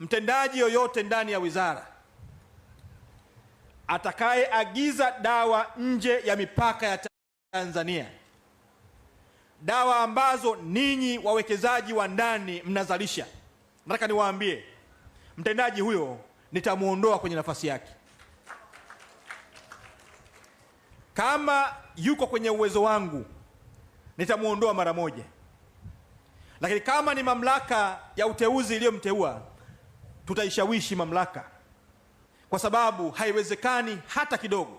Mtendaji yoyote ndani ya wizara atakayeagiza dawa nje ya mipaka ya Tanzania, dawa ambazo ninyi wawekezaji wa ndani mnazalisha, nataka niwaambie, mtendaji huyo nitamuondoa kwenye nafasi yake. Kama yuko kwenye uwezo wangu nitamuondoa mara moja, lakini kama ni mamlaka ya uteuzi iliyomteua, tutaishawishi mamlaka, kwa sababu haiwezekani hata kidogo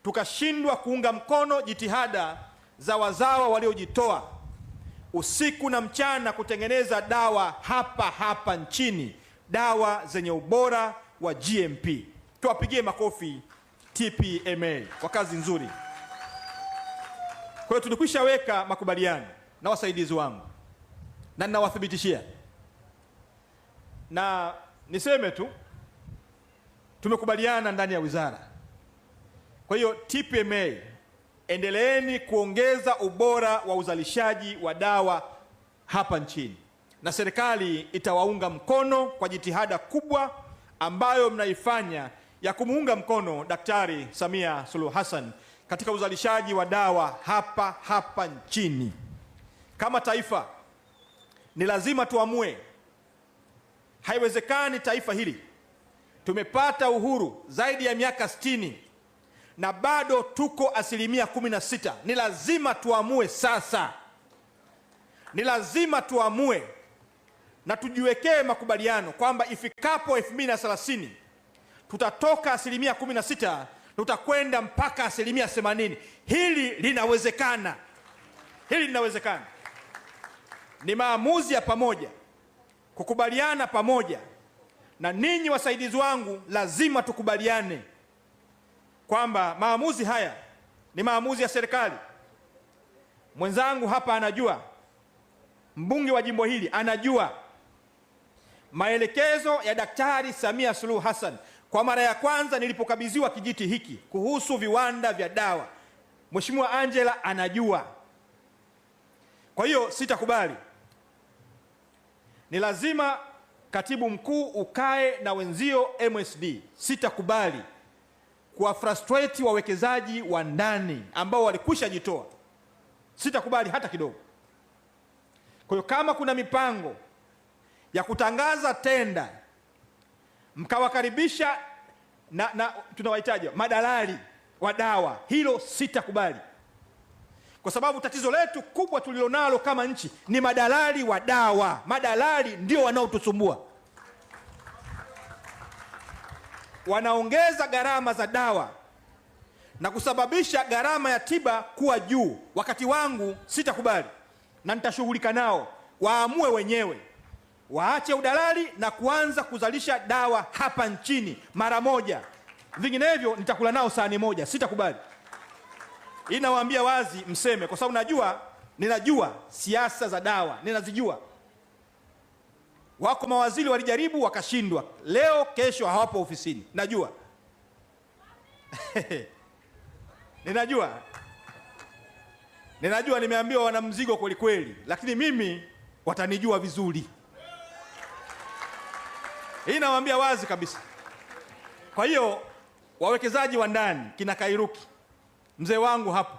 tukashindwa kuunga mkono jitihada za wazawa waliojitoa usiku na mchana kutengeneza dawa hapa hapa nchini, dawa zenye ubora wa GMP. Tuwapigie makofi TPMA kwa kazi nzuri. Kwa hiyo tulikwisha weka makubaliano na wasaidizi wangu na ninawathibitishia, na niseme tu tumekubaliana ndani ya wizara. Kwa hiyo TPMA, endeleeni kuongeza ubora wa uzalishaji wa dawa hapa nchini, na serikali itawaunga mkono kwa jitihada kubwa ambayo mnaifanya ya kumuunga mkono Daktari Samia Suluhu Hassan katika uzalishaji wa dawa hapa hapa nchini. Kama taifa ni lazima tuamue. Haiwezekani taifa hili tumepata uhuru zaidi ya miaka 60 na bado tuko 16%. Ni lazima tuamue sasa, ni lazima tuamue na tujiwekee makubaliano kwamba ifikapo 2030 tutatoka 16% tutakwenda mpaka 80%. Hili linawezekana, hili linawezekana. Ni maamuzi ya pamoja, kukubaliana pamoja, na ninyi wasaidizi wangu lazima tukubaliane kwamba maamuzi haya ni maamuzi ya serikali. Mwenzangu hapa anajua, mbunge wa jimbo hili anajua maelekezo ya Daktari Samia Suluhu Hassan. Kwa mara ya kwanza nilipokabidhiwa kijiti hiki kuhusu viwanda vya dawa, Mheshimiwa Angela anajua. Kwa hiyo sitakubali, ni lazima katibu mkuu ukae na wenzio MSD. Sitakubali kuwa frustrate wawekezaji wa ndani ambao walikwisha jitoa, sitakubali hata kidogo. Kwa hiyo kama kuna mipango ya kutangaza tenda mkawakaribisha na tunawahitaji madalali wa dawa, hilo sitakubali, kwa sababu tatizo letu kubwa tulilonalo kama nchi ni madalali wa dawa. Madalali ndio wanaotusumbua, wanaongeza gharama za dawa na kusababisha gharama ya tiba kuwa juu. Wakati wangu sitakubali, na nitashughulika nao, waamue wenyewe, waache udalali na kuanza kuzalisha dawa hapa nchini mara moja, vinginevyo nitakula nao sahani moja. Sitakubali. Hii nawaambia wazi, mseme, kwa sababu najua, ninajua siasa za dawa, ninazijua. Wako mawaziri walijaribu wakashindwa, leo kesho hawapo ofisini, najua. Ninajua, ninajua, nimeambiwa wana mzigo kweli kweli, lakini mimi watanijua vizuri. Hii nawaambia wazi kabisa. Kwa hiyo wawekezaji wa ndani kina Kairuki, mzee wangu hapo,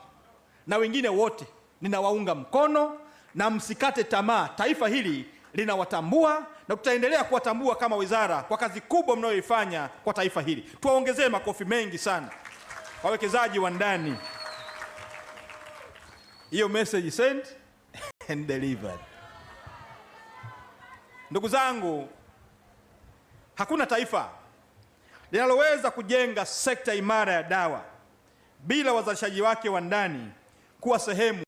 na wengine wote ninawaunga mkono, na msikate tamaa. Taifa hili linawatambua na tutaendelea kuwatambua kama wizara kwa kazi kubwa mnayoifanya kwa taifa hili. Tuwaongezee makofi mengi sana wawekezaji wa ndani. Hiyo message sent and delivered. Ndugu zangu, hakuna taifa linaloweza kujenga sekta imara ya dawa bila wazalishaji wake wa ndani kuwa sehemu